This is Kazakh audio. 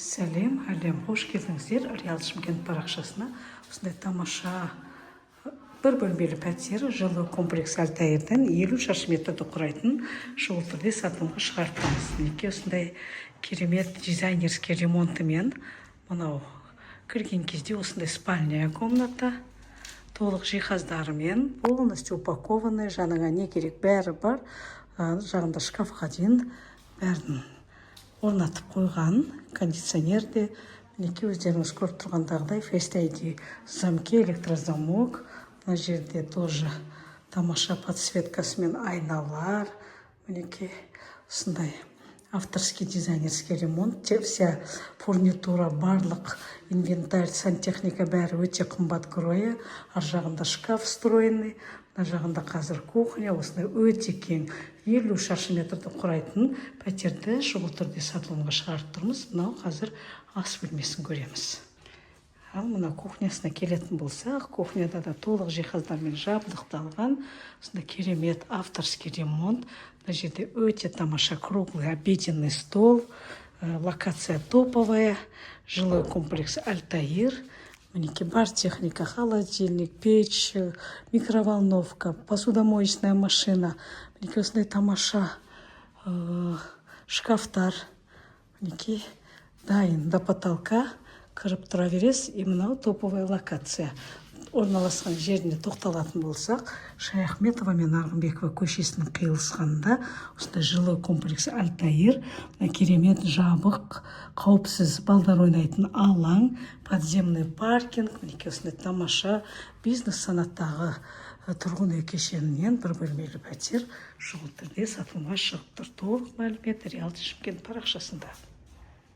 Сәлем, әлем! Қош келдіңіздер Реал Шымкент парақшасына. Осындай тамаша бір бөлмелі пәтер, жилой комплекс Альтаирден 50 шаршы метрді құрайтын, шұғыл түрде сатылымға шығарып тұрмыз. Мінекей, осындай керемет дизайнерский ремонтымен. Мынау кірген кезде осындай спальная комната, толық жиһаздарымен, полностью упакованный, жаныңа не керек, бәрі бар. Жағында шкафқа дейін бәрін орнатып қойған, кондиционер де. Мінекей, өздеріңіз көріп тұрғандағыдай, Face ID замки, электрозамок. Мына жерде тоже тамаша подсветкасымен айналар. Мінекей, осындай авторский дизайнерский ремонт. Вся фурнитура, барлық инвентарь, сантехника, бәрі өте қымбат Гроя. Ар жағында шкаф встроенный, мына жағында қазір кухня. Осындай өте кең, 50 шаршы метрді құрайтын пәтерді шұғыл түрде сатылымға шығарып тұрмыз. Мынау қазір ас бөлмесін көреміз. Ал мына кухнясына келетін болсақ, кухняда да толық жиһаздармен жабдықталған, осындай керемет авторский ремонт. Мына жерде өте тамаша круглый обеденный стол. Локация топовая, жилой комплекс Альтаир. Мінекей, бар техника: холодильник, печь, микроволновка, посудомоечная машина. Мінекей, осындай тамаша шкафтар, мінекей, дайын, до потолка, кіріп тұра бересіз. И мынау топовая локация. Орналасқан жеріне тоқталатын болсақ, Шаяхметова мен Арғынбекова көшесінің қиылысқанында осындай жилой комплекс Альтаир. Мына керемет жабық, қауіпсіз балдар ойнайтын алаң, подземный паркинг. Мінекей, осындай тамаша бизнес санаттағы тұрғын үй кешенінен бір бөлмелі пәтер шұғыл түрде сатылымға шығып тұр. Толық мәлімет Реалти Шымкент парақшасында.